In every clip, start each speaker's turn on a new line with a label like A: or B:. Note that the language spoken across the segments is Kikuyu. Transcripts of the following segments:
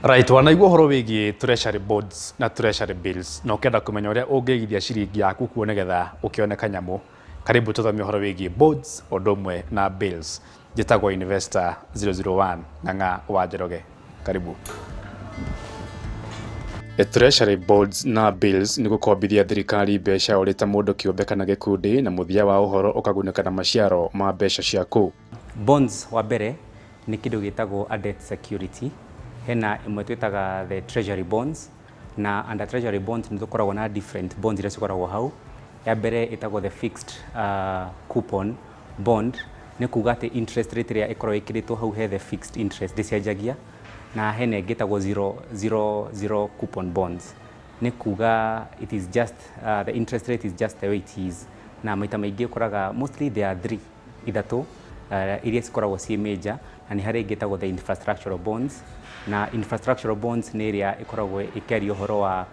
A: Right, wanaigua ũhoro wĩgiĩ treasury bonds na treasury bills na ũkenda kũmenya ũrĩa ũngĩigithia ciringi yaku kuo nĩgetha ũkĩone kanyamũ. Karibu tũthome ũhoro wĩgiĩ bonds ũndũ ũmwe na bills. Njĩtagwo Investor 001 Ng'ang'a wa Njoroge. Karibu. Treasury bonds na bills nĩ gũkombithia thirikari mbeca ũrĩ ta mũndũ kĩũmbe kana gĩkundi na mũthia wa ũhoro ũkagunĩka na maciaro ma mbeca ciaku.
B: Bonds wa mbere nĩ kĩndũ gĩtagwo a debt security. Hena ĩmwe twĩtaga the treasury bonds, na under treasury bonds nĩ tũkoragwo na different bonds iria cikoragwo hau. Ya mbere ĩtagwo the fixed coupon bond, nĩ kuga atĩ interest rate ĩrĩa ĩkoragwo ĩkĩrĩtwo hau he the fixed interest, ndĩcenjagia. Na hena ĩngĩ ĩtagwo zero, zero, zero coupon bonds, nĩ kuga it is just the interest rate is just the way it is. Na maita maingĩ ũkoraga mostly there are three, ithatũ iria cikoragwo ciĩ major. Na nĩ harĩ ĩngĩ ĩtagwo the infrastructural bonds, na infrastructural bonds nĩ ĩrĩa ĩkoragwo ĩkĩaria ũhoro wa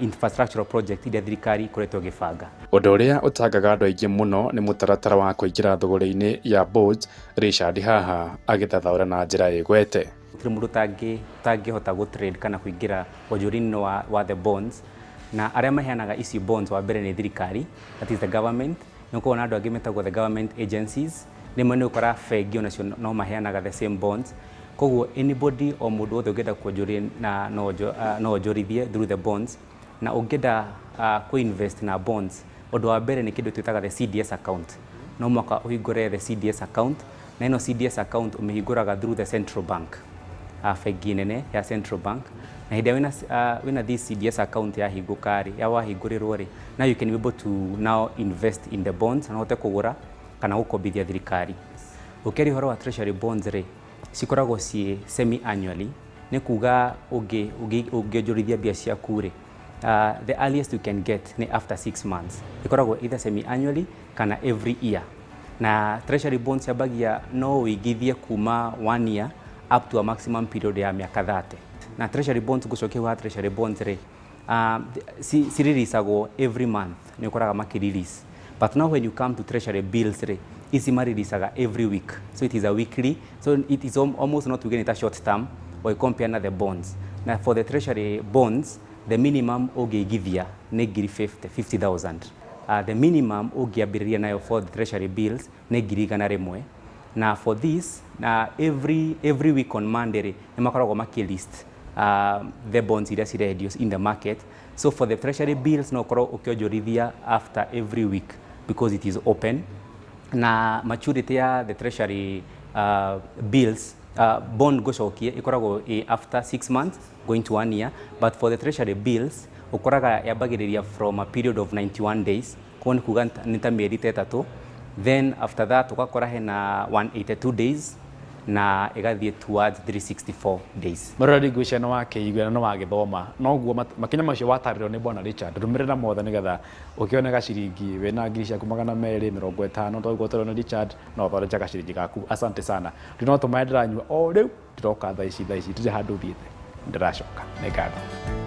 B: infrastructural project iria thirikari ĩkoretwo ĩgĩbanga.
A: Ũndũ ũrĩa ũtangaga andũ aingĩ mũno nĩ mũtaratara wa kũingĩra thũgũrĩ-inĩ ya bonds. Richard haha agĩthathaũra na njĩra ĩgwete.
B: Gũtirĩ mũndũ ũtangĩhota gũ trade kana kũingĩra wonjoria-inĩ wa the bonds. Na arĩa maheanaga ici bonds, wa mbere nĩ thirikari, that is the government. Nĩ ũkoragwo na andũ angĩ metagwo the government agencies. Rĩmwe nĩ ũkora bengi onacio no maheanaga the same bonds. Koguo anybody, o mũndũ wothe ũngĩenda kuonjoria na no onjorithie through the bonds. Na ũngĩenda kũ-invest na bonds, ũndũ wa mbere nĩ kĩndũ twĩtaga the CDS account. No mũhaka ũhingũre the CDS account, na ĩno CDS account ũmĩhingũraga through the central bank, bengi nene ya central bank. Na hĩndĩ ĩrĩa wĩna this CDS account yahingũka rĩ, ya wahingũrĩrwo rĩ, now you can be able to now invest in the bonds na ũhote kũgũra kana gũkombithia thirikari. Ũkĩaria ũhoro wa treasury bonds rĩ, cikoragwo ciĩ semi annually, nĩ kuga ũngĩonjorithia mbia ciaku rĩ, the earliest you can get nĩ after 6 months. Ĩkoragwo either semi annually kana every year. Na treasury bonds ciambagia no ũigithie kuma one year up to a maximum period ya mĩaka 30. Na treasury bonds, ngũcokia wa treasury bonds rĩ, cireleasagwo every month, nĩ ũkoraga makĩ-release. But now when you come to treasury bills rĩ, ici mareleasaga every week, so it is a weekly, so it is almost not tuge nĩ ta short term or compare na the bonds. Na for the treasury bonds, the minimum ũngĩigithia nĩ ngiri 50, 50,000. The minimum ũngĩambĩrĩria nayo for the treasury bills nĩ 100,000. Na for this, na every week on Monday rĩ, nĩ makoragwo makĩ-list the bonds iria cirendio in the market. So for the treasury bills no ũkorwo ũkĩonjorithia after every week because it is open. Na maturity ya the treasury bills, bond ngũcokie ĩkoragwo ĩ after 6 months going to one year, but for the treasury bills ũkoraga yambagĩrĩria from a period of 91 days, koguo nĩ kuga nĩ ta mĩeri ta 3. Then after that ũgakora hena 182 days na ĩgathiĩ towards 364 days.
A: Mũrori, ngwĩciria nĩ wakĩigua na nĩ wagĩthoma noguo makinya macio watarĩrio nĩ bwana Richard. Rũmĩrĩra mothe nĩgetha ũkĩone gaciringi wĩna ngiri ciaku 250 toguo tũrona nĩ Richard no ũthondeke gaciringi gaku. Asante sana. Rĩu no tũmaĩ ndĩranyua o rĩu, ndĩroka thaa ici, thaa ici ndirĩ handũ thiĩte, ndĩracoka. Nĩ ngatho.